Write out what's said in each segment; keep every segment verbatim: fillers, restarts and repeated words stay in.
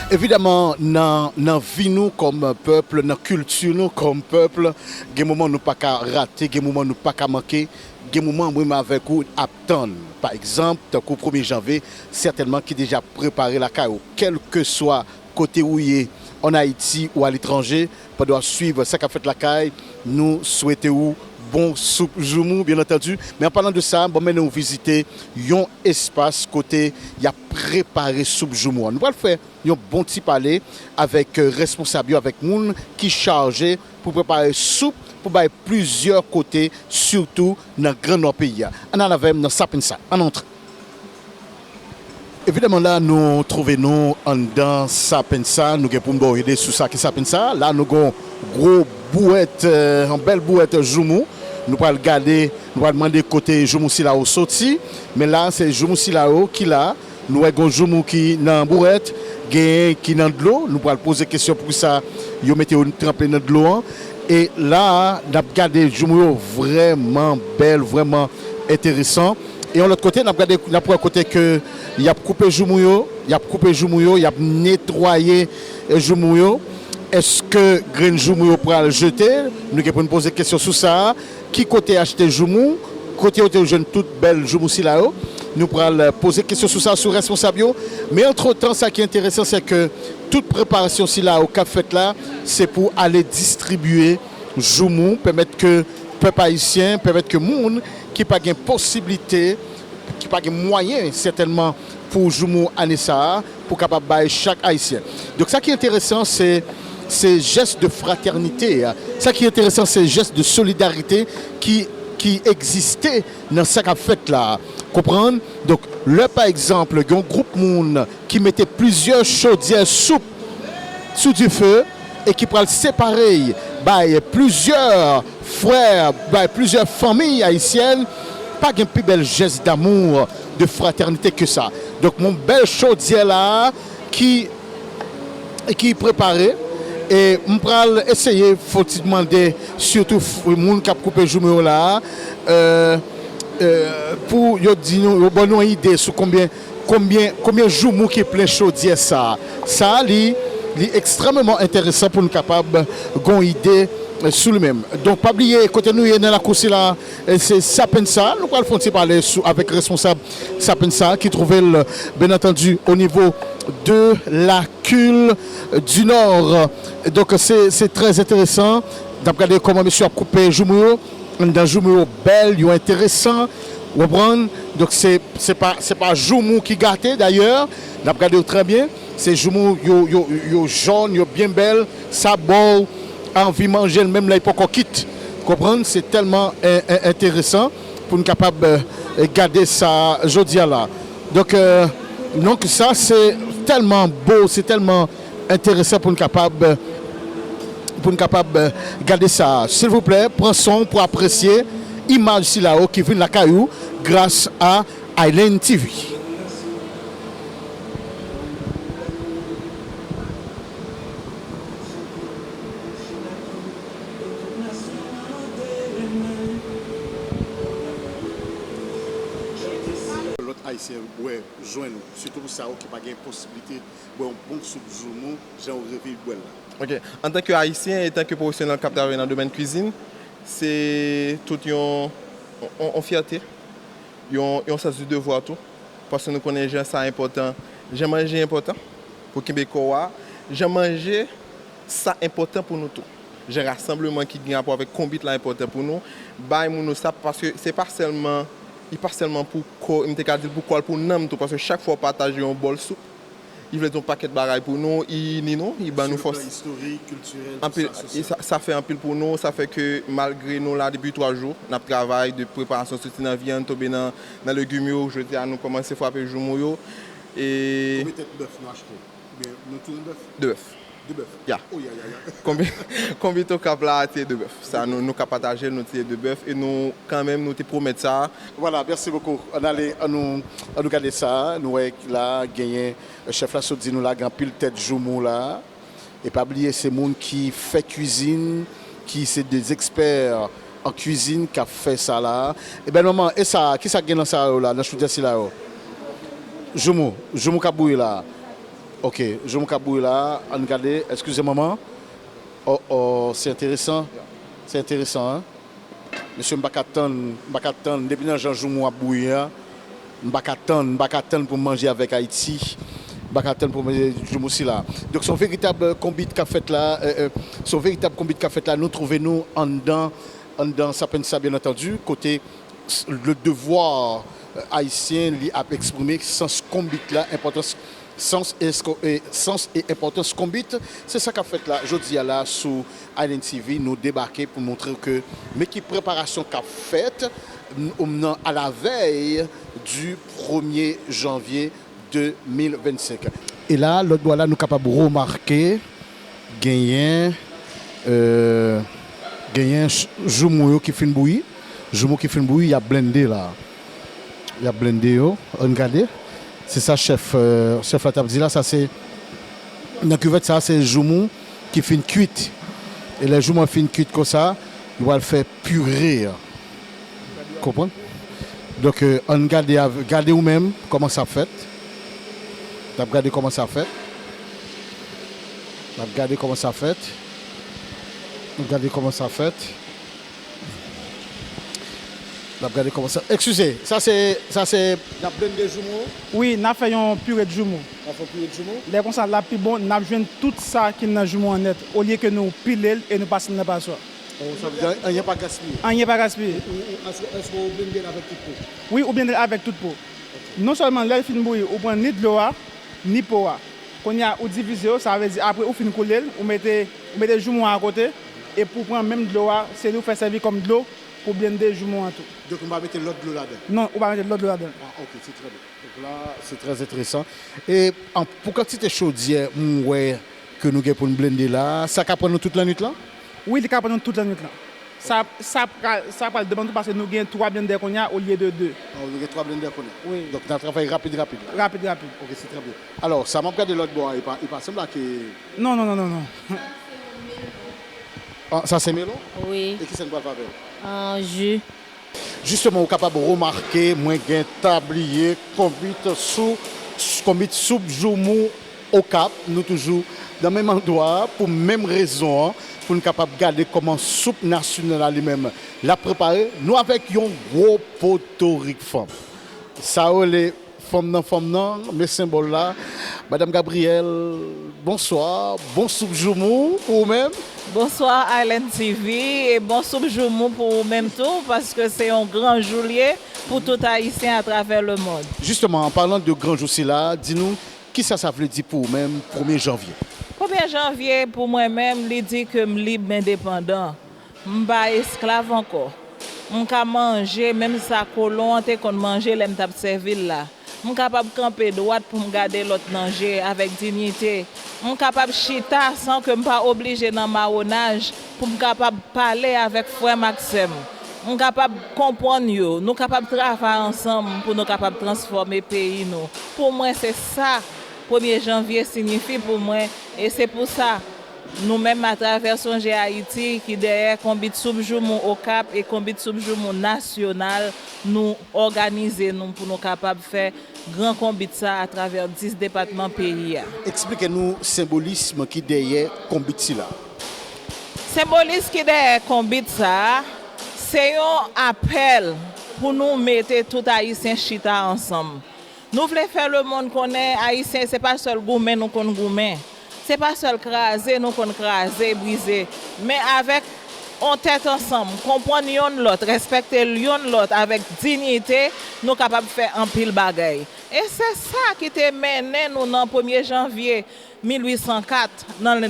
Evidaman, nan, nan vi nou kòm pèp, nan kilti nou kòm pèp, gen moman nou pa ka rate, gen moman nou pa ka manke, gen moman mwen menm avèk ou ap tann. Pa egzanp, tankou premye janvye, sètènman ki deja prepare lakay ou. Kèlkeswa kote ou ye, ann Ayiti ou aletranje, pandan w ap swiv sa k ap fèt lakay, nou swete ou bon soup joumou, byen antandi. Men an palan de sa, ban m mennen w vizite yon espas kote y ap prepare soup joumou an. Nou pral fè yon bon ti pale avèk, euh, responsab yo, avèk moun ki chaje pou prepare soup pou bay plizyè kote, sitou nan Gran Nò peyi a. Ann al avè m nan Sapensa. Ann antre. Evidaman, la nou twouve nou anndan Sapensa. Nou gen pou n ba w ide sou sa ki Sapensa. La nou gen yon gwo bouwèt, euh, yon bèl bouwèt joumou. Nou pral gade, nou pral mande kote joumou sila yo soti. Men la, se joumou sila yo ki la. Nou wè gen joumou ki nan bouwèt, genyen ki nan dlo. Nou pral poze kesyon poukisa yo mete yo tranpe nan dlo an. E la a, n ap gade joumou yo vrèman bèl, vrèman enteresan. E yon lòt kote, n ap gade, n ap wè kote ke y ap koupe joumou yo, y ap koupe joumou yo, y ap netwaye, e, joumou yo. Èske grenn joumou yo pral jete? Nou gen pou n poze kesyon sou sa a. Ki kote achte joumou? Kote yo te jwenn tout bèl joumou sila yo? Nou pral, eh, poze kesyon sou sa, sou responsab yo. Men antretan, sa ki enteresan, se ke tout preparasyon sila yo k ap fèt la, se pou ale distribye joumou, pèmèt ke pèp ayisyen, pèmèt ke moun ki pa gen posiblite, ki pa gen mwayen, sètènman, pou joumou ane sa a, pou kapab bay chak Ayisyen. Donk, sa ki enteresan, se, se jès de fratènite a. Sa ki enteresan, se jès de solidarite ki, ki egziste nan sa k ap fèt la a. Konprann? Donk, lè, pa egzanp, gen yon gwoup moun ki mete plizyè chodyè soup sou dife e ki pral separe y bay plizyè frè, bay plizyè fanmi ayisyèn, pa gen pi bèl jès damou, de fratènite ke sa. Donk, yon bèl chodyè la a ki, ki prepare. E m pral eseye fon ti mande, sitou f-, moun k ap koupe joumou yo la a, euh, euh, pou yo di nou, yo ban nou yon ide sou konbyen, konbyen, konbyen joumou ki plen chodyè sa a. Sa a, li, li ekstrèmeman enteresan pou n kapab gen yon ide, euh, sou li menm. Donk, pa bliye, kote nou ye nan lakou sila, euh, se Sapensa. Nou pral fè yon ti pale sou, avèk responsab Sapensa ki twouve l, byen antandi, o nivo de la Kil di Nò. Donk, se, se trè enteresan. N ap gade kòman mesye ap koupe joumou yo. Anndan joumou yo bèl, yo enteresan. Ou konprann? Donk, se, se pa, se pa joumou ki gate, dayè. N ap gade yo trè byen. Se joumou yo, yo, yo jòn, yo byen bèl. Sa ba w anvi manje l, menm lè l poko kit. Konprann? Se tèlman en-, en-, enteresan pou n kapab, eh, gade sa jodi a la. Donk, eh, donk, sa se tèlman bo, se tèlman enteresan pou n kapab, pou n kapab, eh, gade sa. Silvouplè, pran san w pou apresye imaj sila yo ki vin lakay ou gras a Island T V. Lòt Ayisyen wè, jwenn, sitou pou sa yo ki pa gen posiblite bwè yon bon soup joumou, jan yo reve bwè l la. Ok. Antanke Ayisyen, etanke pwofesyonèl k ap travay nan domèn kwizin, se tout yon, yon, yon fyète, yon, yon sans du devoir tou. Paske nou konnen jan sa enpòtan, jan manje enpòtan pou kenbe kò a, jan manje sa enpòtan pou nou tou. Jan rasanbleman ki gen rapò avèk konbit la enpòtan pou nou, bay moun yo sa, paske se pa sèlman, li pa sèlman pou kò, m te ka di l pou kò l, pou nanm tou, paske chak fwa w pataje yon bòl soup, li vle di yon pakèt bagay pou nou, li ini nou, li ban nou fòs. Sur le plan historique, culturel, tout ça, social. Anpil, e sa, sa fè anpil pou nou, sa fè ke malgre nou la depi twa jou, n ap travay de preparasyon, soti nan vyann, tonbe nan, nan legim yo, jodi a nou kòmanse frape joumou yo. E konbyen tèt bèf nou achte? Oubyen nou tounen bèf? De bèf. De bèf. Ya. Oh, ya, ya, ya. Konbyen, konbyen to kap la, te de bèf. Sa, nou, nou ka pataje l, nou te de bèf, e nou, kanmenm, nou te pwomèt sa. Voilà, merci beaucoup. Ann ale, ann nou, ann nou gade sa. Nou wè la, genyen, chèf la sot di nou la, gen anpil tèt joumou la. E pa bliye, se moun ki fè kwizin, ki se de ekspè an kwizin k ap fè sa la. E bèl manman, e sa, kisa k gen nan sa yo la, nan chodyè sila yo? Joumou, joumou k ap bouyi la. Ok, joumou k ap bouyi la, ann gade, eskize manman. Oh, oh, se enteresan. Se enteresan, hein? Mesye, m pa ka tann, m pa ka tann. Depi nan jan joumou ap bouyi an, m pa ka tann, m pa ka tann pou m manje avèk Ayiti. M pa ka tann pou m manje joumou sila. Donk, se yon veritab konbit k ap fèt la. Euh, euh, se yon veritab konbit k ap fèt la. Nou twouve nou anndan, anndan Sapensa, byen antandi, kote s- le devwa ayisyen li ap eksprime sans konbit la, enpòtans sans e, sans e enpòtans konbit. Se sa k ap fèt la jodi a la sou Island T V. Nou debake pou montre ke men ki preparasyon k ap fèt n- nan alavèy di premye janvye de mil vennsenk. E la, lòt bò la, nou kapab remake genyen, euh, genyen ch- joumou yo ki fin bouyi. Joumou ki fin bouyi, y ap blende la. Y ap blende yo. Ann gade. Se sa chèf, euh, chèf la t ap di la. Sa se, nan kivèt sa, se joumou ki fin kuit. E lè joumou an fin kuit konsa, yo pral fè pire. Konprann? Donk, euh, ann gade, av- gade ou menm kòman sa fèt. N ap gade kòman sa fèt. N ap gade kòman sa fèt. N ap gade kòman sa fèt. N ap gade kòman sa. Eskize, sa se, sa se, n ap blende joumou? Wi, n ap fè yon pire de joumou. N ap fè yon pire de joumou? Lè konsa, l ap pi bon, n ap jwenn tout sa ki nan joumou an nèt, olye ke nou pile l e nou pase l nan paswa. Oh, sa vle di anyen pa gaspiye? Anyen pa gaspiye. Ou, ou, èske, èske ou blende l avèk tout po? Wi, ou blende l avèk tout po. Non sèlman lè l fin bouyi, ou pran ni dlo a, ni po a. Kounye a, ou divize yo, sa vle di apre ou fin koule l, ou mete, ou mete joumou an akote, epi ou pran menm dlo a, se li ou fè sèvi kòm dlo pou blende joumou an tou. Donk, nou pa mete lòt dlo ladan? Non, ou pa mete lòt dlo ladan. Ah, ok, se trè byen. Donk la, se trè enteresan. E an, pou kantite chodyè m wè ke nou gen pou n blende la, sa ka pran nou tout lannwit lan? Wi, li ka pran nou tout lannwit lan. Sa, sa pral, sa pral depann tou paske nou gen twa blendè kounye a olye de de. Oh, nou gen twa blendè kounye a. Wi. Donk, n ap travay rapid, rapid la. Rapid, rapid. Ok, se trè byen. Alò, sa m ap gade lòt bò a, e pa, e pa sanble ke... Non, non, non, non, non. Ah, sa se melon? Wi. E kisa n pral fè avè l? An ji. Jisteman, ou kapab remake, mwen gen tabliye konbit sou, konbit soup joumou Okap. Nou toujou nan menm andwa a, pou menm rezon an, pou n kapab gade kòman soup nasyonal la li menm l ap prepare. Nou avèk yon gwo potorik fanm. Sa yo rele fanm nan, fanm nan, men senbòl la. Madam Gabrielle, bonswa. Bon soup joumou pou ou menm. Bonswa Island T V, e bon soup joumou pou ou menm tou, paske se yon gran jou l ye pou tout Ayisyen atravè lemonn. Jisteman, an palan de gran jou sila, di nou, kisa sa vle di pou ou menm, premye janvye? Premye janvye, pou mwen menm, li di ke m lib, m endepandan. M pa esklav ankò. M ka manje menm sa kolon an te konn manje lè m t ap sèvi l la. M kapab kanpe dwat pou m gade lòt nan je avèk diyite. M kapab chita san ke m pa oblije nan mawonaj pou m kapab pale avèk frè m ak sè m. M kapab konprann yo. Nou kapab travay ansanm pou nou kapab transfòme peyi nou. Pou mwen, se sa premye janvye siyifi pou mwen, e se pou sa, nou menm, atravè Sonje Ayiti, ki dèyè konbit soup joumou Okap e konbit soup joumou nasyonal, nou òganize nou pou nou kapab fè gran konbit sa atravè dis depatman peyi a. Eksplike nou senbolism ki dèyè konbit sila. Senbolis ki dèyè konbit sa a, se yon apèl pou nou mete tout Ayisyen chita ansanm. Nou vle fè lemonn konnen Ayisyen se pa sèl goumen nou konn goumen. Se pa sèl kraze nou konn kraze, brize. Men avèk yon tèt ansanm, konprann yonn lòt, respekte yonn lòt avèk diyite, nou kapab fè anpil bagay. E se sa ki te mennen nou nan premye janvye mil uit san kat, nan,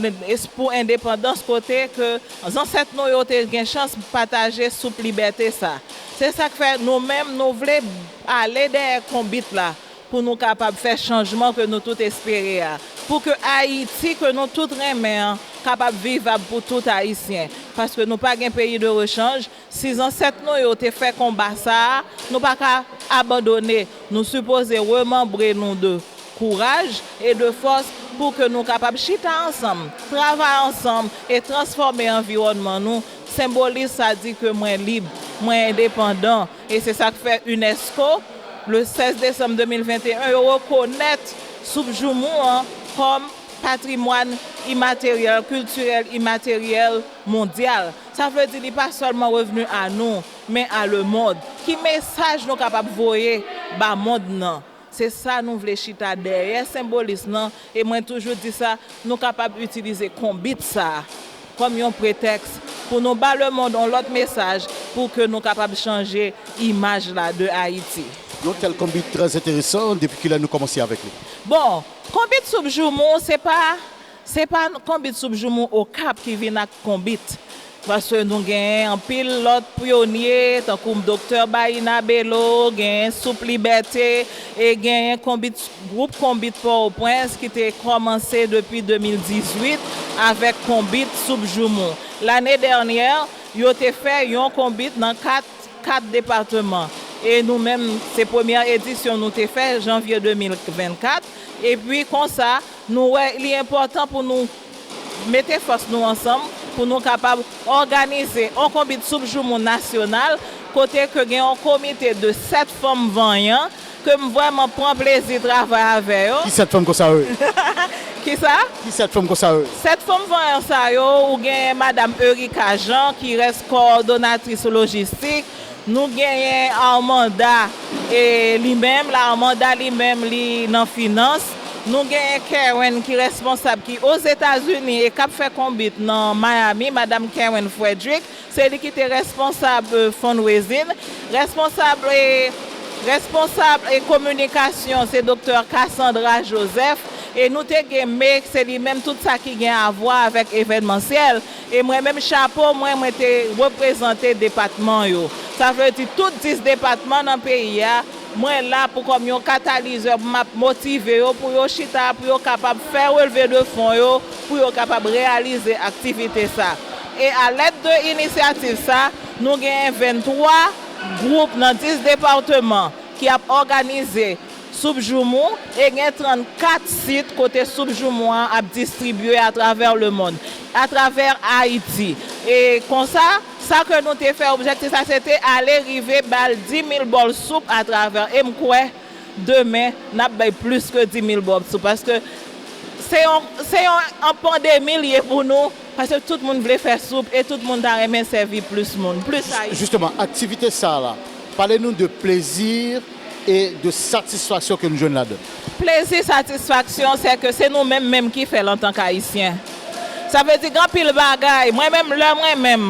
pou endepandans, kote ke zansèt nou yo te gen chans pataje soup libète sa. Se sa k fè nou menm, nou vle ale dèyè konbit la pou nou kapab fè chanjman ke nou tout espere a, pou ke Ayiti ke nou tout renmen an kapab vivab pou tout Ayisyen, paske nou pa gen peyi de rechanj. Si zansèt nou yo te fè konba sa a, nou pa ka abandone. Nou sipoze remanbre nou de kouraj e de fòs pou ke nou kapab chita ansanm, travay ansanm e transfòme anviwònman nou. Senbolis sa di ke mwen lib, mwen endepandan. E se sa k fè unesco, le sèz desanm de mil venteyen, yo rekonèt soup joumou an kòm patrimwàn imateryèl, kiltirèl imateryèl mondyal. Sa vle di li pa sèlman revni a nou, men a lemonn. Ki mesaj nou kapab voye ba mond nan? Se sa nou vle chita dèyè senbolis nan, e mwen toujou di sa, nou kapab itilize konbit sa a kòm yon pretèks pou nou ba lemonn yon lòt mesaj pou ke nou kapab chanje imaj la de Ayiti. Yon tèl konbit trè enteresan, depi kilè nou kòmanse avèk li? Bon, konbit soup joumou, se pa, se pa konbit soup joumou Okap ki vin ak konbit. Paske nou genyen anpil lòt pyonye, tankou Doktè Baïna Bello, genyen Soup Libète, e genyen konbit, gwoup konbit Pòtoprens ki te kòmanse depi de mil dizuit avèk konbit soup joumou. Lane dènyè, yo te fè yon konbit nan kat, kat depatman. E nou menm, se premyè edisyon nou te fè, janvye de mil vennkat. Epi konsa, nou wè li enpòtan pou nou mete fòs nou ansanm, pou nou kapab òganize yon konbit soup joumou nasyonal, kote ke gen yon komite de sèt fanm vanyan, ke m vrèman pran plezi travay avè yo. Ki sèt fanm konsa yo ye? Kisa? Ki sèt fanm konsa yo ye? Sèt fanm vanyan sa yo, ou gen Madam Erika Jean, ki rès kowòdonatris lojistik. Nou genyen Armanda, e li menm, la Armanda li menm, li nan finans. Nou genyen Karen ki responsab, ki Ozetazini e k ap fè konbit nan Miami, Madam Karen Frederick. Se li ki te responsab, e, fundraising, responsab, e, responsab, e, kominikasyon, se Doktè Cassandra Joseph. E nou te gen May, se li menm tout sa ki gen avwa avèk evènmansyèl. E mwen menm, chapo mwen, mwen te reprezante depatman yo. Sa vle di tout dis depatman nan peyi a, mwen la pou kòm yon katalizè pou m ap motive yo, pou yo chita, pou yo kapab fè relve de fon yo, pou yo kapab reyalize aktivite sa. E a lèd de inisyativ sa, nou genyen venntwa gwoup nan dis depatman ki ap òganize soup joumou, e gen trannkat sit kote soup joumou an ap distribye atravè lemonn, atravè Ayiti. E konsa, sa ke nou te fè, objektif la, se te ale rive ba l dis mil bòl soup atravè. E m kwè, demen, n ap bay plis ke dis mil bòl soup, paske se yon, se yon, yon pandemi l ye pou nou, paske tout moun vle fè soup e tout moun ta renmen sèvi plis moun, plis Ayisyen. Jisteman, aktivite sa a la, pale nou de plezi e de satisfaksyon ke nou jwenn ladan l. Plezi, satisfaksyon, se ke se nou menm menm ki fè l antank Ayisyen. Sa vle di gen anpil bagay. Mwen menm, lè mwen menm,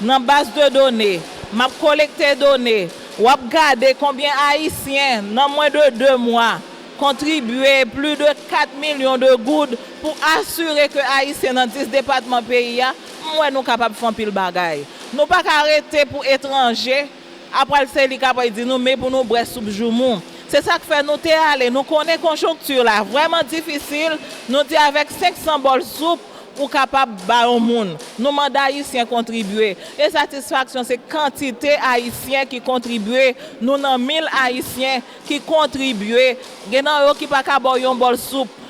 nan baz de done, m ap kolekte done, w ap gade konbyen Ayisyen, nan mwen de de mwa, kontribye plis de kat milyon de goud pou asire ke Ayisyen nan dis depatman peyi a, m wè nou kapab fè anpil bagay. Nou pa ka rete pou etranje, apre l se li k ap di nou, men pou nou bwè soup joumou. Se sa k fè nou te ale, nou konnen konjonkti la vrèman difisil, nou di avèk senk san bòl soup, ou kapab ba yon moun. Nou mande Ayisyen kontribye. E satisfaksyon se kantite Ayisyen ki kontribye. Nou nan mil Ayisyen ki kontribye. Gen nan yo ki pa ka ba w yon bòl soup.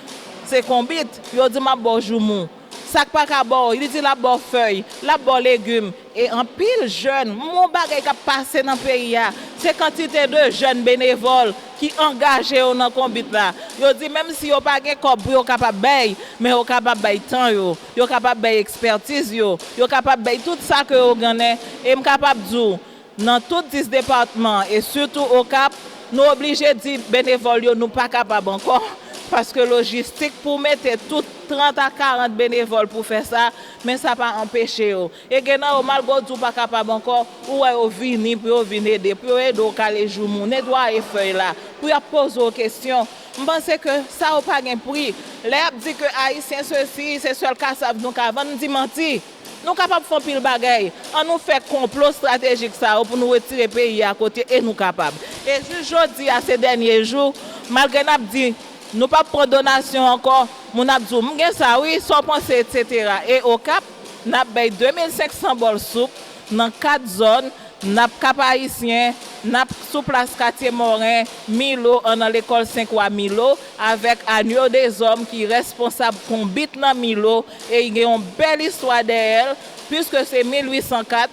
Se konbit, yo di m ap ba w joumou. Sa k pa ka ba w, li di l ap ba w fèy, l ap ba w legim. E anpil jèn, m wè yon bagay k ap pase nan peyi a. Se kantite de jèn benevòl ki angaje yo nan konbit la. Yo di menm si yo pa gen kòb pou yo kapab bay, men yo kapab bay tan yo, yo kapab bay ekspètiz yo, yo kapab bay tout sa ke yo genyen. E m kapab di w, nan tout dis depatman e sitou Okap, nou oblije di benevòl yo nou pa kapab ankò, paske lojistik pou mete tout trant a karant benevòl pou fè sa, men sa pa anpeche yo. E gen nan yo, malgre w di w pa kapab ankò, ou wè yo vini pou yo vin ede, pou yo ede w kale joumou, netwaye fèy la, pou y ap poze w kesyon. M panse ke sa yo pa gen pri. Lè y ap di ke Ayisyen sesi, se sèl kasav nou ka vann, m di manti. Nou kapab fè anpil bagay. Ann nou fè konplo estratejik sa yo pou nou retire peyi a kote e nou kapab. E jis jodi a, se dènye jou, malgre n ap di nou p ap pran donasyon ankò, moun ap di w, "M gen sa wi, sa w panse, etsetera." E Okap, n ap bay de mil senk san bòl soup nan kat zòn, n ap Kap Ayisyen, n ap sou plas Katye Moren, Milo, an nan lekòl Senk Wa Milo, avèk Agneau Deshommes ki responsab konbit nan Milo, e gen yon bèl istwa dèyè l, piske se mil uit san kat,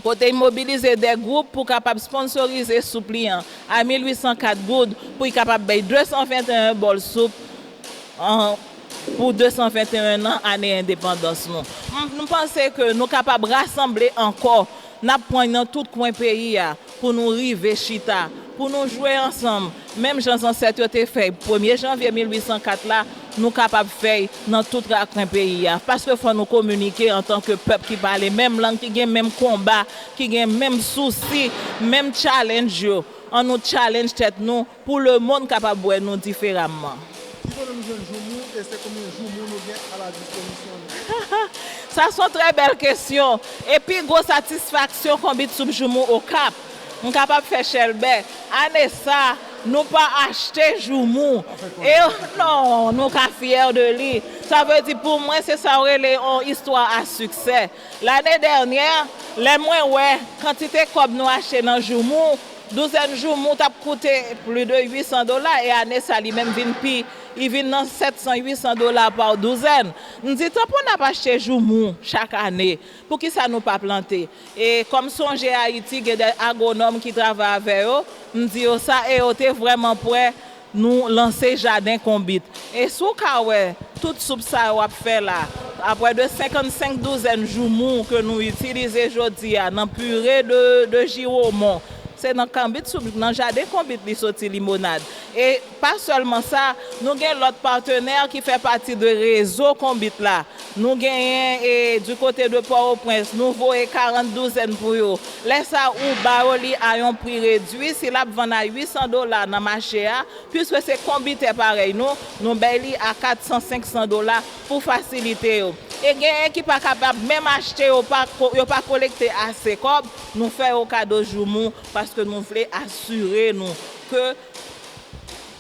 kote l mobilize de gwoup pou kapab sponsorize soup li an a mil uit san kat goud, pou l kapab bay de san venteyen bòl soup an, pou de san venteyen an, ane endepandans nou. M, m panse ke nou kapab rasanble ankò, n ap pran nan tout kwen peyi a, pou nou rive chita, pou nou jwe ansanm, menm jan zansèt yo te fè premye janvye mil uit san kat la, nou kapab fè nan tout rakwen peyi a. Paske fò nou kominike antanke pèp ki pale menm lang, ki gen menm konba, ki gen menm sousi, menm challenge yo. Ann nou challenge tèt nou pou lemonn kapab wè nou diferaman. Ki kote nou jwenn joumou e se konbyen joumou nou gen a la dispozisyon nou? Sa se yon trè bèl kesyon. E pi gwo satisfaksyon Konbit Soup Joumou Okap. M kapab fè chèlbè. Ane sa, nou pa achte joumou. E non, nou ka fyè de li. Sa vle di pou mwen, se sa yo rele yon istwa a siksè. Lane dènyè, lè mwen wè kantite kòb nou achte nan joumou, douzèn joumou t ap koute plis de uit san dola, e ane sa li menm vin pi, li vin nan sèt san, uit san dola pa douzèn. M di, tanpri n ap achte joumou chak ane, poukisa nou pa plante? E kòm Sonje Ayiti gen de agwonòm ki travay avè yo, m di yo sa, e yo te vrèman prè, nou lanse jaden konbit. E si w ka wè, tout soup sa yo ap fè la, aprè de senkannsenk douzèn joumou ke nou itilize jodi a nan pire de, de jiwomon, se nan konbit soup, nan jaden konbit li soti limonad. E pa sèlman sa, nou gen lòt patnè ki fè pati de rezo konbit la. Nou genyen, e, du kote de Pòtoprens, nou voye karant douzèn pou yo. Lè sa, ou ba yo li a yon pri redui, si l ap vann a uit san dola nan mache a, piske se konbitè parèy nou, nou bay li a kat san, senk san dola pou fasilite yo. E genyen ki pa kapab menm achte, yo pa ko-, yo pa kolekte ase kòb, nou fè yo kado joumou, paske nou vle asire nou ke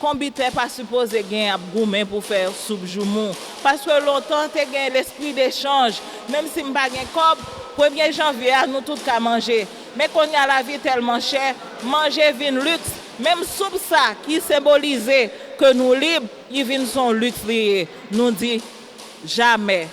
konbitè pa sipoze gen ap goumen pou fè soup joumou. Paske lontan, te gen lespri dechanj. Menm si m pa gen kòb, premye janvye a, nou tout ka manje. Men kounye a, lavi tèlman chè, manje vin liks. Menm soup sa ki senbolize ke nou lib, li vin se yon liks li ye. Nou di, jamè.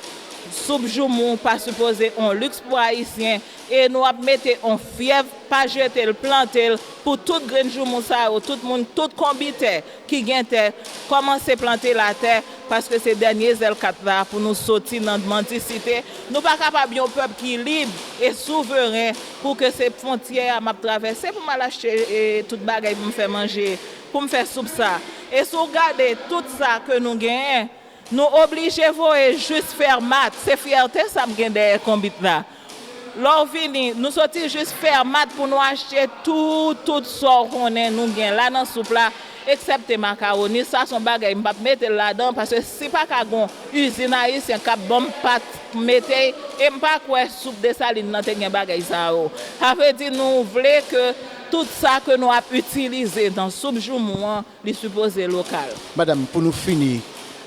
Soup joumou pa sipoze yon liks pou Ayisyen, e nou ap mete yon fyèv, pa jete l, plante l, pou tout grenn joumou sa yo, tout moun, tout konbitè ki gen tè, kòmanse plante l atè, paske se dènye zèl kat la pou nou soti nan mandisite. Nou pa kapab yon pèp ki lib e souveren pou ke se fwontyè a m ap travèse pou m al achte, e, tout bagay pou m fè manje, pou m fè soup sa. E si w gade tout sa ke nou genyen, nou oblije voye jis Fèmat. Se fyète sa m gen dèyè konbit la. Lè w vini, nou soti jis Fèmat pou nou achte tout, tout sa w konnen nou gen la nan soup la, eksepte makawoni. Sa se yon bagay m p ap mete l ladan, paske si pa ka gen yon izin ayisyen k ap ban m pat mete, e m pa kwè soup Desalin nan te gen bagay sa yo. Sa vle di nou vle ke tout sa ke nou ap itilize nan soup joumou an, li sipoze lokal. Madanm, pou nou fini,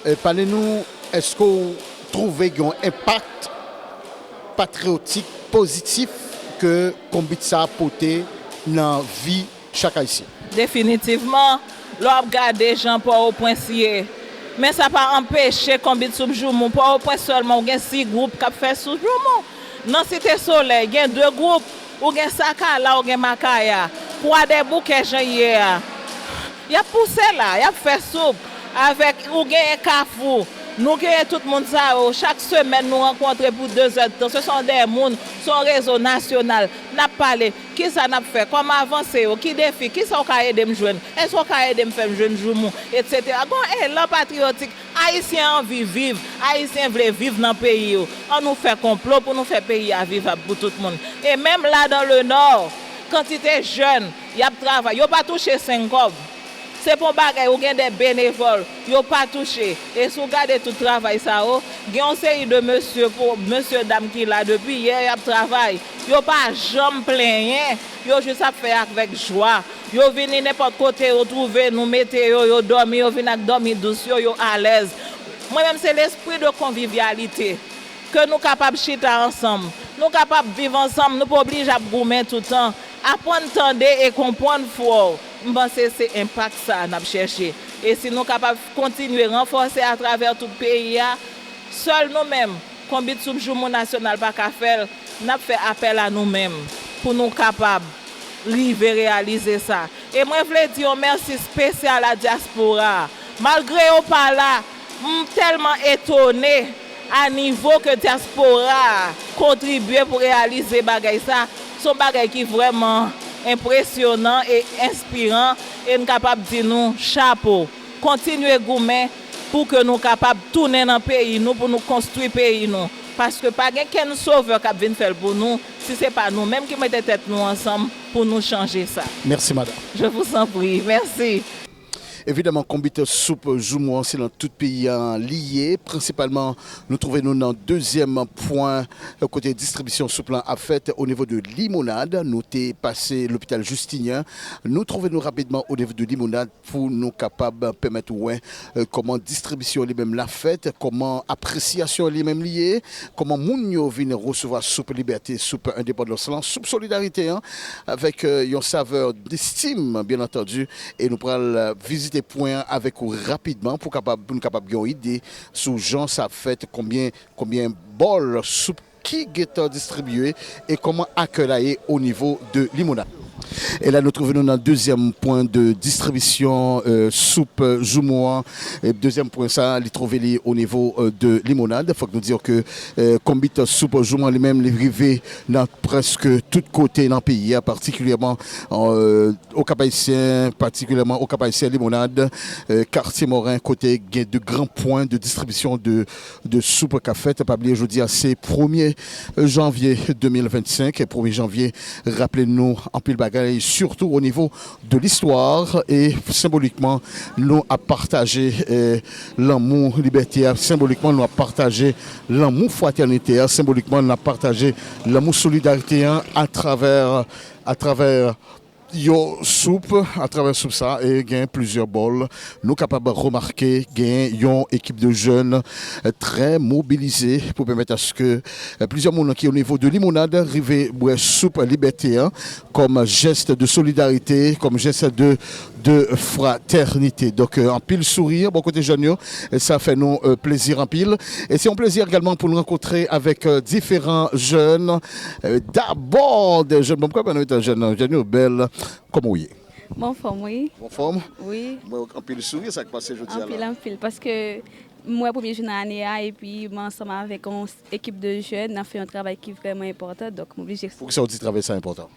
eh, pale nou, èske w twouve gen yon enpak patriyotik pozitif ke konbit sa a pote nan vi chak Ayisyen? Definitivman, lè w ap gade jan Pòtoprens ye, men sa pa anpeche konbit soup joumou. Pòtoprens sèlman, ou gen sis gwoup k ap fè soup joumou. Nan Site Solèy, gen de gwoup. Ou gen Sakala, ou gen Makaya. Kwadèboukè, jan l ye a, y ap pouse la, y ap fè soup. Avèk, ou genyen Kafou. Nou genyen tout moun sa yo. Chak semèn, nou rankontre pou de zè d tan. Se son de moun, se yon rezo nasyonal. N ap pale. Kisa n ap fè? Kòman avanse yo? Ki defi? Kisa w ka ede m jwenn? Èske w ka ede m fè m jwenn joumou? Etsetera. Gen yon elan patriyotik. Ayisyen anvi viv, Ayisyen vle viv nan peyi yo. Ann nou fè konplo pou nou fè peyi a vivab pou tout moun. E menm la dans le Nord, kantite jèn, y ap travay, yo pa touche senk kòb. Se pa yon bagay, ou gen de benevòl, yo pa touche. E si w gade tout travay sa yo, gen yon seri de mesye, pou, mesye dam ki la depi yè, y ap travay. Yo pa janm plenyen, yo jis ap fè avèk jwa. Yo vini nenpòt kote yo twouve nou mete yo, yo dòmi, yo vin ak dòmi dous yo, yo alèz. Mwen menm, se lespri de konvivyalite, ke nou kapab chita ansanm, nou kapab viv ansanm, nou pa oblije ap goumen toutan. Aprann tande e konprann frè w. M panse se enpak sa a n ap chèche. E si nou kapab kontinye ranfòse atravè tout peyi a, sèl nou menm, Konbit Soup Joumou Nasyonal pa ka fè l, n ap fè apèl a nou menm pou nou kapab rive reyalize sa. E mwen vle di yon mèsi espesyal a dyaspora a. Malgre yo pa la, M tèlman etone a nivo ke dyaspora a kontribye pou reyalize bagay sa. Se yon bagay ki vrèman enpresyonan e enspiran, e n kapab di nou chapo. Kontinye goumen pou ke nou kapab tounen nan peyi nou, pou nou konstwi peyi nou. Paske pa gen kenn sovè k ap vin fè l pou nou, si se pa nou menm ki mete tèt nou ansanm pou nou chanje sa. Mèsi, madanm. Je vous en prie. Mèsi. Evidaman, konbit soup joumou an, se nan tout peyi a li ye. Prensipalman, nou twouve nou nan dezyèm pwen, e, kote distribisyon soup lan ap fèt o nivo de Limonad. Nou te pase lopital Justinien. Nou twouve nou rapidman o nivo de Limonad pou nou kapab pèmèt ou wè, e, kòman distribisyon li menm la fèt, kòman apresyasyon li menm li ye, kòman moun yo vin resevwa soup Libète, soup endepandans lan, soup solidarite an, avèk, e, yon savè d'estime, byen antandi, e nou pral, e, vizite pwen an avèk ou rapidman pou kapab, pou nou kapab gen yon ide sou jan sa ap fèt, konbyen, konbyen bòl soup ki gentan distribiye e kòman akèy la ye o nivo de Limonad. E la, nou twouve nou nan dezyèm pwen de distribisyon, e, soup joumou an. E dezyèm pwen sa, li twouve li o nivo, e, de Limonad. Fòk nou di ke, e, konbit soup joumou an li menm, li rive nan prèske tout kote nan peyi a, patikilyèman, e, Okap Ayisyen, patikilyèman Okap Ayisyen, Limonad, e, Katye Moren, kote gen de gran pwen de distribisyon de, de soup k ap fèt. Pa bliye, jodi a, se premye janvye de mil vennsenk. Premye janvye, raple nou anpil bagay, sitou o nivo de listwa. E senbolikman, nou ap pataje, e, lanmou libète a. Senbolikman, nou ap pataje lanmou fratènite a. Senbolikman, nou ap pataje lanmou solidarite a atravè, atravè yon soup, atravè soup sa, e gen plizyè bòl. Nou kapab remake gen yon ekip de jèn, e, trè mobilize pou pèmèt aske, e, plizyè moun ki o nivo de Limonad rive bwè soup Libète an kòm jès de solidarite, kòm jès de, de fratènite. Donk, e, anpil souri bò kote jèn yo, e sa fè nou, e, plezi anpil. E se yon plezi egalman pou nou rankontre avèk, e, diferan jèn, e, dabò de jèn. Bon, m kwè pa nou etan jèn, non, jèn yo bèl. Kòman w ye? Bon fòm, wi. Bon fòm? Wi. Bon, anpil souri, sa k pase jodi a la? Anpil, anpil, paske m wè premye jou nan ane a, epi mwen ansanm avèk yon ekip de jèn, n ap fè yon travay ki vrèman enpòtan, donk m oblije. Poukisa w di travay sa enpòtan?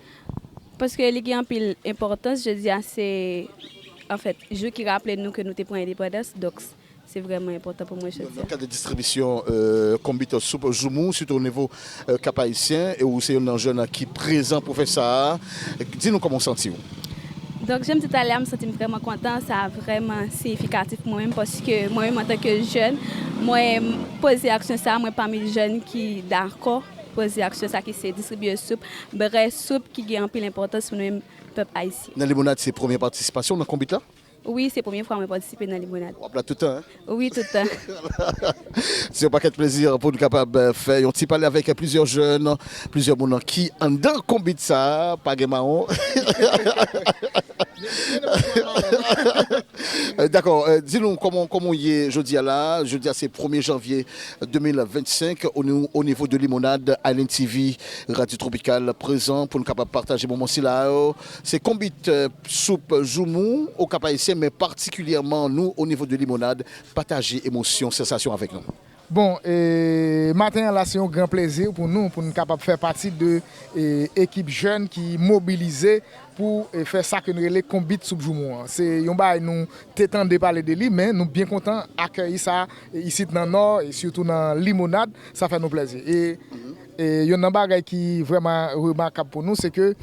Paske li gen anpil enpòtans, jodi a se, anfèt, jou ki raple nou ke nou te pran endepandans, donk se vrèman enpòtan pou mwen jodi a. Nan kad de distribisyon, e, konbit soup joumou, sitou o nivo, e, Kap Ayisyen, e ou se youn nan jèn ki prezan pou fè sa a, di nou kòman w santi w? Donk, jan m di talè a, m santi m vrèman kontan, sa vrèman siyifikatif pou mwen menm, paske mwen menm, antanke jèn, mwen poze aksyon sa a, mwen pami jèn ki dakò poze aksyon sa a, ki se distribiye soup, bwè soup ki gen anpil enpòtans pou nou menm pèp ayisyen. Nan Limonad, se premye patisipasyon w nan konbit la? Wi, se premye fwa mwen patisipe nan Limonad. W ap la tout tan, en? Wi, tout tan. Se yon pakèt plezi pou n kapab, e, fè yon ti pale avèk plizyè jèn, plizyè moun ki anndan konbit sa a, pa gen mawon. E, dakò, e, di nou kòman, kòman w ye jodi a la. Jodi a se premye janvye de mil vennsenk, o ni-, o nivo de Limonad, Island T V, Radyo Tropikal prezan pou n kapab pataje moman sila yo. Se konbit, e, soup joumou Okap Ayisyen, men patikilyèman nou, o nivo de Limonad, pataje emosyon, sansasyon avèk nou. Bon, e, maten an la, se yon gran plezi pou nou, pou n kapab fè pati de, e, ekip jèn ki mobilize pou, e, fè sa ke n rele konbit soup joumou an. Se yon bagay nou te tande pale de li, men nou byen kontan akèyi sa, e, isit nan Nò, e sitou nan Limonad, sa fè nou plezi. E, e, youn nan bagay ki vrèman remakab pou nou, se ke,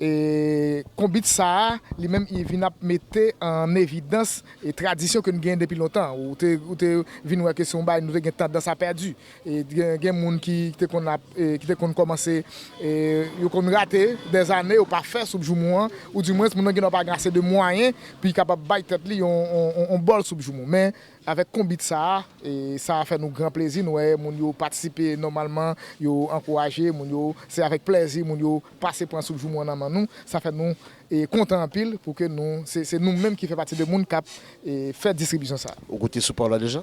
e, konbit sa a, li menm, li vin ap mete an evidans, e, tradisyon ke n genyen depi lontan. Ou te, ou te vin wè ke se yon bagay nou te gen tandans a pèdi. E gen, gen moun ki, ki te konn ap, e, ki te konn kòmanse, e, yo konn rate dèzane, yo pa fè soup joumou an, oudimwens moun nan gen dwa pa gen ase de mwayen pou li kapab bay tèt li yon, yon, yon, yon bòl soup joumou. Men, avèk konbit sa a, e, sa fè nou gran plezi, nou wè moun yo patisipe nòmalman, yo ankouraje, moun yo, se avèk plezi, moun yo pase pran soup joumou an nan men nou, sa fè nou, e, kontan anpil pou ke nou, se, se nou menm ki fè pati de moun k ap, e, fè distribisyon sa a. Ou goute soup pa w la deja?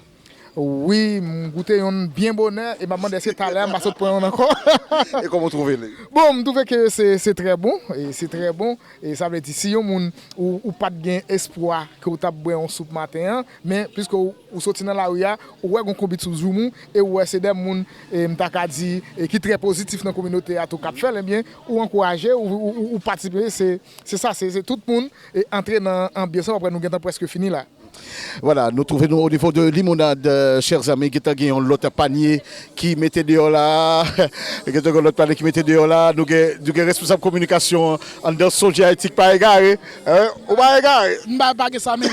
Wi, m goute yonn byen bonè e m ap mande èske talè a m pa sot pran yonn ankò. E kòman w twouve li? Bon, m twouve ke se se trè bon, e se trè bon, e sa vle di si yon moun ou, ou pa t gen espwa ke w t ap bwè yon soup maten an, men piske w, ou soti nan lari a, ou wè gon konbit sou joumou, e ou wè se de moun, e m ta ka di, e ki trè pozitif nan kominote a tou k ap fè l, ebyen, ou ankouraje, ou, ou, ou, ou patisipe, se se sa, se se tout moun, e antre nan anbyans lan, w ap wè nou gentan prèske fini la. Voilà, nou twouve nou o nivo de Limonad, euh, chè zanmi, gentan gen yon lòt panye ki mete deyò la. Gentan gen yon lòt panye ki mete deyò la. Nou gen, nou gen responsab kominikasyon anndan Sonje Ayiti k pa egare. Hein? Ou pa egare? M pa pa gen sa menm.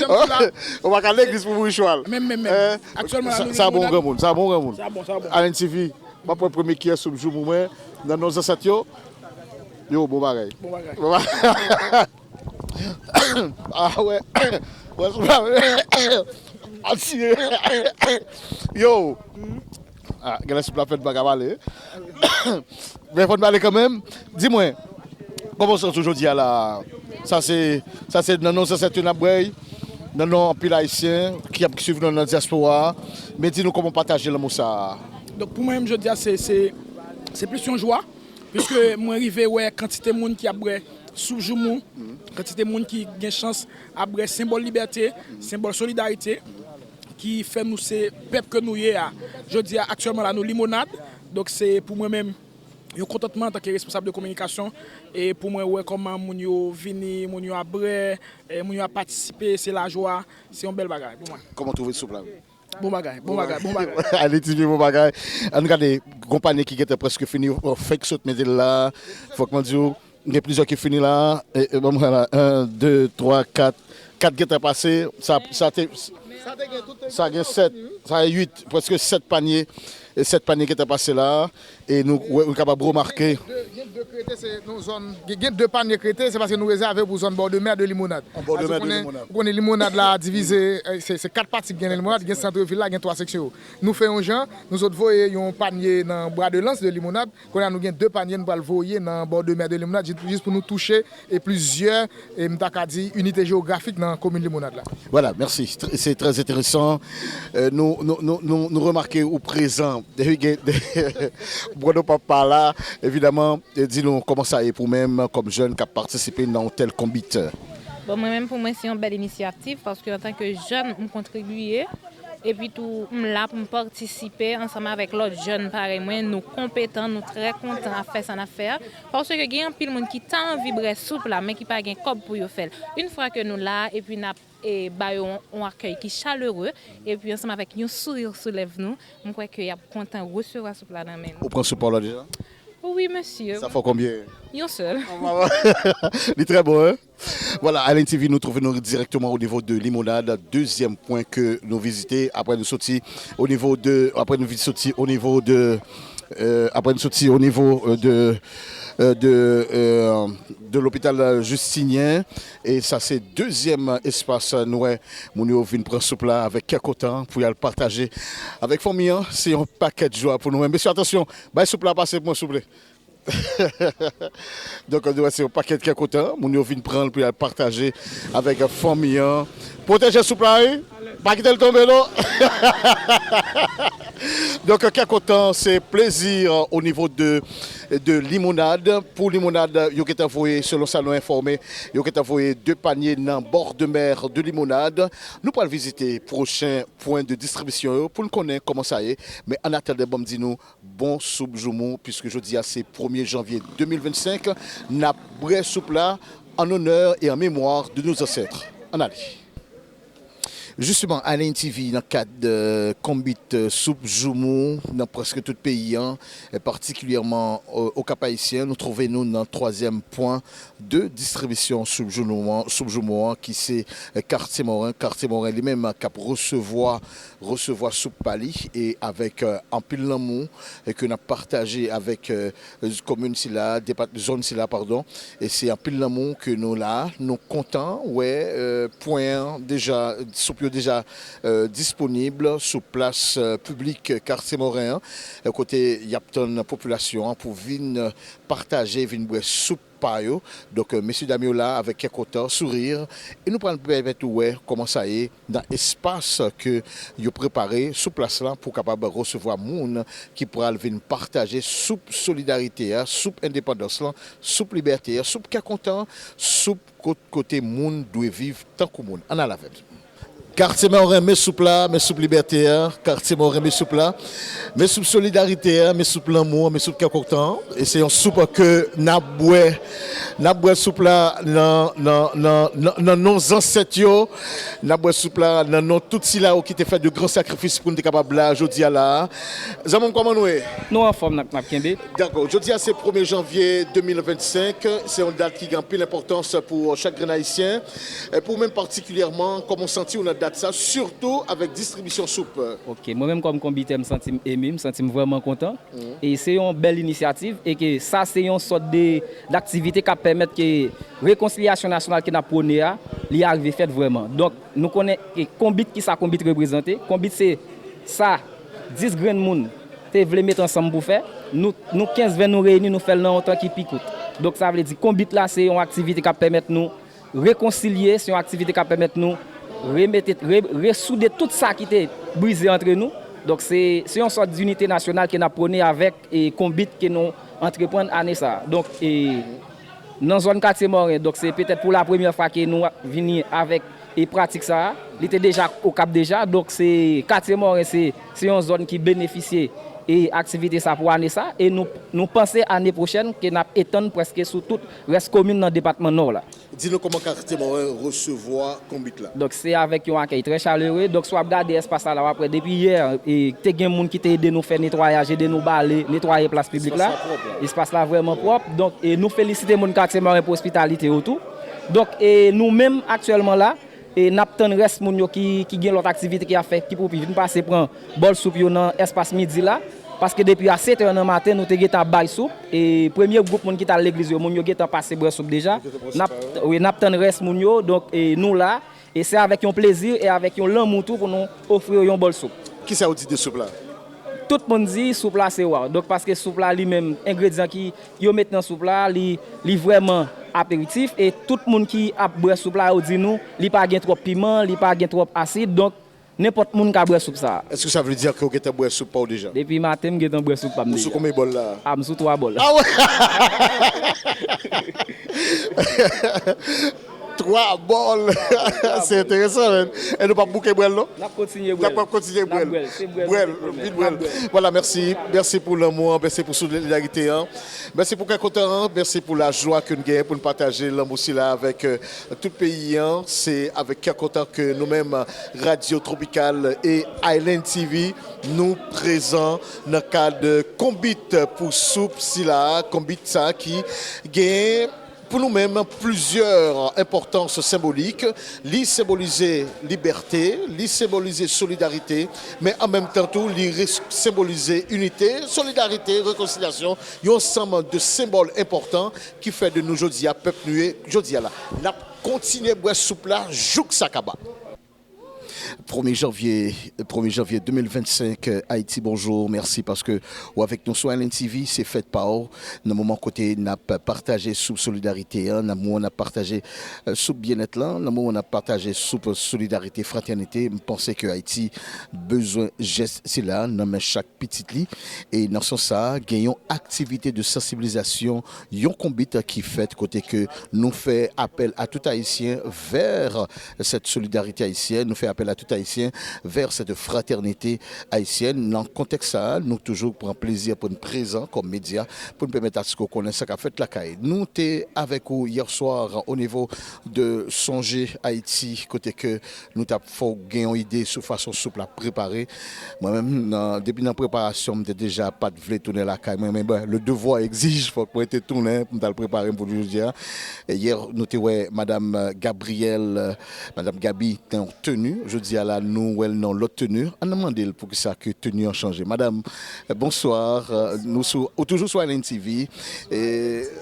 Ou pa ka legliz pou mouri chwal. Menm, menm, menm. Aktyèlman la, nou Sa bon granmoun, sa bon granmoun. Sa bon, sa bon. Alen T V, m ap pran premye kiyè soup joumou mwen nan non zansèt yo. Yo, bon bagay. Bon bagay. Bon bagay. Ah wè. Wè sou la. Atire. Yo. Ah, gen lè soup la fèt pa ka pale. Men fò n pale kanmenm. Di mwen, kòman w santi w jodi a la? Sa se, sa se nan non zansèt yo n ap bwè, nan non anpil Ayisyen ki ap swiv nou nan dyaspora a. Men di nou kòman w pataje lanmou sa a. Donk pou mwen menm jodi a se, se, se plis yon jwa, piske mwen rive wè kantite moun ki ap bwè soup joumou, kantite moun ki gen chans ap bwè senbòl libète, senbòl solidarite, ki fè nou se pèp ke nou ye a. Jodi a, aktyèlman la, nou Limonad, donk se pou mwen menm yon kontantman antanke responsab de kominikasyon, e pou mwen wè kòman moun yo vini, moun yo ap bwè, e moun yo ap patisipe, se lajwa, se yon bèl bagay pou mwen. Kòman w twouve soup la? Bon bagay, bon bagay, bon bagay. Alen T V, bon bagay. Ann gade, gon panye ki gentan prèske fini, fèk sot mete l la. Fòk mwen di w, gen plizyè ki fini la. E, e, ban mwen la, en, de, twa, kat. Kat gentan pase. Sa, sa te, sa gen sèt, sa gen uit, prèske sèt panye. E sèt panye gentan pase la. E nou, wè, nou kapab remake. Gen de krete, se nan zòn, gen, gen de panye krete, se paske nou rezève pou zòn bò de mè de Limonad. An bò de mè de Ou konnen, Limonad. Ou konnen Limonad la divize, eh, se, se kat pati ki gen nan Limonad, gen sant vil la, gen twa seksyon yo. Nou fè yon jan, nou sot voye yon panye nan Bwa de Lans de Limonad, kounye a nou gen de panye nou pral voye nan bò de mè de Limonad, jis, jis pou nou touche e plizyè, e m ta ka di, inite jewografik nan komin Limonad la. Voilà, mèsi. Tr-, se trè enteresan. Euh, nou, nou, nou, nou, nou remake ou prezan. Gen, Bruno Papa la, evidaman, e di nou kòman sa ye pou menm kòm jèn k ap patisipe nan yon tèl konbit. Bon, mwen menm pou mwen se yon bèl inisyativ paske antanke jèn m kontribiye epi tou m la pou m patisipe ansanm avèk lòt jèn parèy mwen, nou konpetan, nou trè kontan ap fè sa n ap fè a, paske gen anpil moun ki ta anvi bwè soup la men ki pa gen kòb pou yo fè l. Yon fwa ke nou la epi n ap e ba yo yon, yon akèy ki chalere epi ansanm avèk yon souri sou lèv nou, m kwè ke y ap kontan resevwa soup la nan men nou. Ou pran soup pa w la deja? Wi mesye. Sa fè w konbyen? Yon sèl. Li trè bon, hein? Voilà, Alen T V, nou twouve nou dirèkteman o nivo de Limonad, dezyèm pwen ke nou vizite. Apre nou soti o nivo de, apre nou vin soti o nivo de, euh, apre nou soti o nivo, euh, de, euh, de, euh, de lopital Justinien. E sa se dezyèm espas nou wè moun yo vin pran soup la avèk kè kontan pou y al pataje avèk fanmi an. Se yon pakèt jwa pou nou. Men mesye, atansyon, bay soup la pase pou mwen, souple. Donk, nou wè se yon pakèt kè kontan. Moun yo vin pran l pou y al pataje avèk fanmi an. Pwoteje soup la, wi. Pa kite l tonbe, non. Donk, kè kontan, se plezi o nivo de, de Limonad. Pou Limonad, yo gentan voye, selon sa nou enfòme, yo gentan voye de panye nan bò de mè de Limonad. Nou pral vizite pwochen pwen de distribisyon yo pou n konnen kòman sa ye. Men annatandan, ban m di nou, bon soup joumou, piske jodi a se premye janvye de mil vennsenk, n ap bwè soup la an onè e an memwa de nos ancêtres. Ann ale. Jisteman, Alen T V nan kad, euh, konbit, euh, soup joumou nan prèske tout peyi an, e patikilyèman, euh, o Kap Ayisyen, nou twouve nou nan twazyèm pwen de distribisyon soup joumou an, soup joumou an ki se, euh, Katye Moren. Katye Moren li menm k ap resevwa, resevwa soup pa li e avèk, euh, anpil lanmou e ke n ap pataje avèk, euh, komin sila, depat-, zòn sila, padon. E se anpil lanmou ke nou la, nou kontan wè, euh, pwen an deja, soup yo deja, euh, disponib sou plas, euh, piblik Katye Moren an, euh, kote y ap tann popilasyon an pou vin, euh, pataje, vin bwè soup pa yo. Donk, mesye dam yo la avèk kè kontan, souri, e nou pral pèmèt ou wè kòman sa ye nan espas ke yo prepare sou plas la pou kapab resevwa moun ki pral vin pataje soup solidarite a, soup endepandans lan, soup libète a, soup kè kontan, soup kot, kote moun dwe viv tankou moun. Ann al avè m. Katye Mawren, men soup la, men soup libète a. Katye Mawren, men soup la, men soup solidarite a, men soup lanmou, men soup kè kontan. E se yon soup ke n ap bwè. N ap bwè soup la nan, nan, nan, nan, nan non zansèt yo. N ap bwè soup la nan non tout sila yo ki te fè de gran sakrifis pou n te kapab la jodi a la. Zanmi m, kòman nou ye? Nou anfòm, n ap, n ap kenbe. Dakò. Jodi a se premye janvye de mil vennsenk. Se yon dat ki gen anpil enpòtans pou chak grenn Ayisyen. E pou ou menm patikilyèman, kòman w santi w nan dat sa, sitou avèk distribisyon soup? Ok, mwen menm kòm konbitè, m santi m emi, m santi m vrèman kontan. E se yon bèl inisyativ e ke sa se yon sòt de, daktivite k ap pèmèt ke rekonsilyasyon nasyonal ke n ap pwone a, li arive fèt vrèman. Donk, nou konnen ke konbit, kisa konbit reprezante. Konbit se sa dis grenn moun te vle met ansanm pou fè. Nou, nou kenz ven nou reyini, nou fè l nan yon tan ki pi kout. Donk, sa vle di konbit la se yon aktivite k ap pèmèt nou rekonsilye, se yon aktivite k ap pèmèt nou remete, re-, resoude tout sa ki te brize antre nou. Donk, se, se yon sòt dinite nasyonal ke n ap pwone avèk, e, konbit ke nou antreprann ane sa a. Donk, e, nan zòn Katye Mawren, donk, se petèt pou lapremyè fwa ke nou ap vini avèk, e, pratik sa a. Li te deja Okap deja. Donk, se Katye Mawren, se, se yon zòn ki benefisye, e, aktivite sa pou ane sa. E nou, nou panse ane pwochèn ke n ap etann prèske sou tout rès komin nan depatman Nò la. Di nou kòman Katye Mawren resevwa konbit la. Donk, se avèk yon akèy trè chalere. Donk, si w ap gade espas la, la, w ap wè depi yè, e, te gen moun ki te ede nou fè netwayaj, ede nou bale, netwaye plas piblik la. Espas la pwòp, la. Espas la vrèman pwòp. Donk, e, nou felisite moun Katye Mawren pou ospitalite yo tou. Donk, e, nou menm, aktyèlman la, e, n ap tann rès moun yo ki, ki gen lòt aktivite ki ap fè, ki pou vin pase pran bòl soup yo nan espas midi la. Paske depi a sèt è nan maten, nou te gentan ap bay soup. E premye gwoup moun ki t al legliz yo, moun yo gentan pase bwè soup deja. N ap, wi, n ap tann rès moun yo. Donk, e, nou la. E se avèk yon plezi e avèk yon lanmou tou pou nou ofri yo yon bòl soup. Kisa w di de soup la? Tout moun di soup la se waw. Donk, paske soup la li menm, engredyan ki yo met nan soup la, li, li vrèman aperitif. E tout moun ki ap bwè soup la, yo di nou, li pa gen twòp piman, li pa gen twòp asid. Donk, nenpòt moun ka bwè soup sa a. Èske sa vle di ke w gentan bwè soup pa w deja? Depi maten, m gentan bwè soup pa m deja. Ou sou konbyen bòl la? A, m sou twa bòl. A wè! Twa bòl! Se enteresan, menn. E nou p ap bouke bwè l, non? N ap kontinye bwè l. N ap kontinye bwè l. N ap bwè l. Se bwè l, vin bwè l. N ap bwè l. Vwala, mèsi. Mèsi pou lanmou an, mèsi pou solidarite an. Mèsi pou kè kontan an, mèsi pou lajwa ke n genyen pou n pataje lanmou sila avèk, euh, tout peyi an. Se avèk kè kontan ke nou menm, Radio Tropical e Island T V, nou prezan nan kad konbit pou soup sila, konbit sa ki genyen pou nou menm plizyè enpòtans senbolik. Li senbolize libète, li senbolize solidarite, men an menm tan tou, li re-, senbolize inite, solidarite, rekonsilyasyon, yon ansanm de senbòl enpòtan ki fè de nou jodi a pèp nou ye jodi a la. N ap kontinye bwè soup la jouk sa kaba. Premye janvye, premye janvye de mil vennsenk, Ayiti, bonjou, mèsi paske w avèk nou sou Island T V, se fèt pa w. Nan moman kote n ap pataje soup solidarite an, nan moman n ap pataje, euh, soup byennèt lan, nan moman n ap pataje soup solidarite, fratènite, m panse ke Ayiti bezwen jès sila nan men chak pitit li. E nan sans sa, gen yon aktivite de sansibilizasyon, yon konbit ki fèt kote ke nou fè apèl a tout Ayisyen vè sèt solidarite ayisyèn, nou fè apèl a tout Ayisyen vè sèt fratènite ayisyèn. Nan kontèks sa a, nou toujou pran plezi pou n prezan kòm medya, pou n pèmèt aske w konnen sa k ap fèt lakay. Nou te avèk ou yè swa o nivo de Sonje Ayiti, kote ke nou t ap fè w gen yon ide sou fason soup la prepare. Mwen menm, nan, depi nan preparasyon, m te deja pa t vle tounen lakay mwen, men bon, le devoir exige, fòk mwen te tounen pou m t al prepare m pou jodi a. E yè, nou te wè Madam, euh, Gabrielle, euh, Madam Gaby te yon teni. Jodi a la, nou wè l nan lòt teni. Ann mande l poukisa ke teni an chanje. Madam, euh, bonswa. Euh, nou sou, ou toujou sou Island T V. E,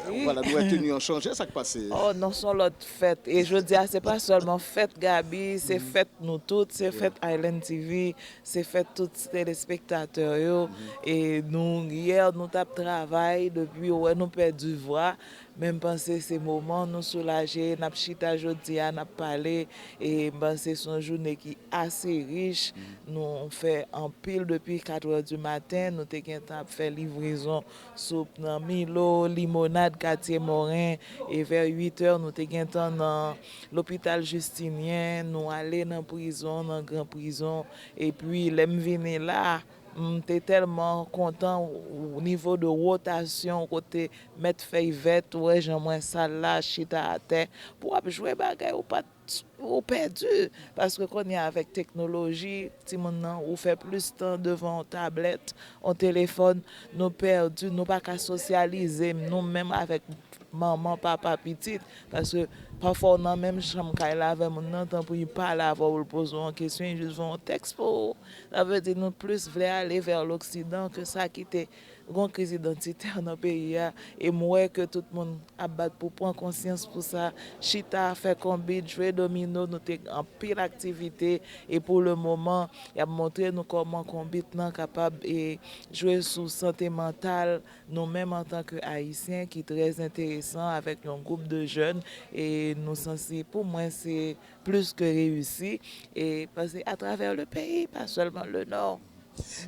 vwala, nou wè teni an chanje. Sa k pase? Oh, non, se yon lòt fèt. E jodi a, se pa sèlman fèt Gaby, se fèt nou tout, se fèt Island T V, se fèt tout telespektatè yo. E nou, yè, nou t ap travay depi, ou wè, nou pèdi vwa. Men m panse se moman nou soulaje, n ap chita jodi a, n ap pale, e m panse se yon jounen ki ase rich. Nou fè anpil depi katrè di maten, nou te gentan ap fè livrezon soup nan Milo, Limonad, Katye Moren, e vè uit è, nou te gentan nan lopital Jistinyen, nou ale nan prizon, nan gran prizon, epi lè m vini la, m te tèlman kontan, o nivo de wotasyon, kote mèt fèy vèt, ou wè jan mwen sal la, chita atè, pou w ap jwe bagay, ou pa t, ou pèdi. Paske kounye a avèk teknoloji, timoun nan, ou fè plis tan devan yon tablèt, yon telefòn, nou pèdi, nou pa ka sosyalize, nou menm avèk manman, papa, pitit. Paske pafwa w nan menm chanm kay la avè moun nan, tanpri li pale avè w, li poze w yon kesyon, li jis voye yon tèks pou ou. Sa vle di nou plis vle ale vè loksidan ke sa ki te gen yon kriz idantitè nan peyi a. E m wè ke tout moun ap bat pou pran konsyans pou sa, chita, fè konbit, jwe domino, nou te gen anpil aktivite. E pou le moman, y ap montre nou kòman konbit lan kapab e jwe sou sante mantal nou menm antanke Ayisyen, ki trè enteresan avèk yon gwoup de jèn, e nou sanse, pou mwen, se plis ke reyisi, e paske atravè le peyi, pa sèlman le Nò.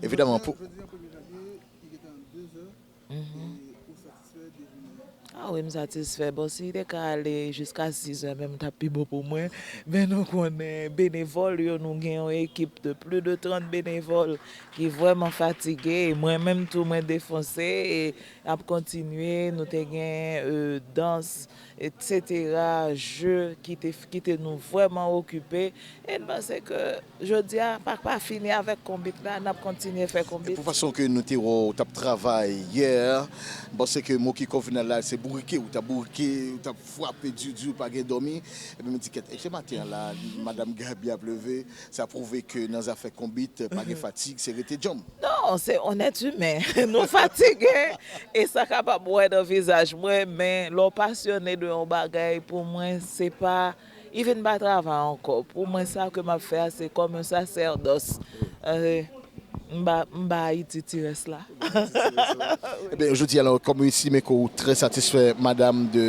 Evidaman, pou... Jodi an, premye janvye, li gentan de zè, e ou satisfè de jounen an? Ah wi, m satisfè. Bon, si li te ka ale jiska sis è menm, t ap pi bon pou mwen. Men nou konnen, benevòl yo, nou gen yon ekip de plis de trant benevòl ki vrèman fatige. E mwen menm tou, mwen defonse, e n ap kontinye. Nou te gen, e, dans, etsetera, je ki te, ki te nou vrèman okipe. E n panse ke jodi a pa, pa fini avèk konbit la, n ap kontinye fè konbit. E pou fason ke nou te wè w t ap travay yè, m panse ke mo ki konvnab la, se bourike, ou t ap bourike, ou t ap frape di di, ou pa gen dòmi. Epi m di, kèt, e se maten an la, madanm Gaby ap leve, sa pwouve ke nan zafè konbit, pa gen fatig, se rete djanm. Non, se on èt imen. Nou fatige. E sa kapab wè nan vizaj mwen, men lè w pasyone de yon bagay, pou mwen, se pa, li vin pa travay ankò. Pou mwen, sa ke m ap fè a, se kòm yon sasèdòs. E, m ba, m ba Ayiti ti rès la. Ebyen, jodi a la, kòm ou estime ke ou trè satisfè, madanm, de,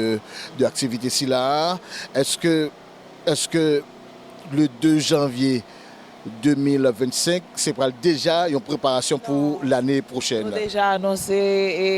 de aktivite sila a, èske, èske le de janvye de mil vennsenk, se pral deja yon preparasyon pou lane pwochèn? Nou deja anonse e,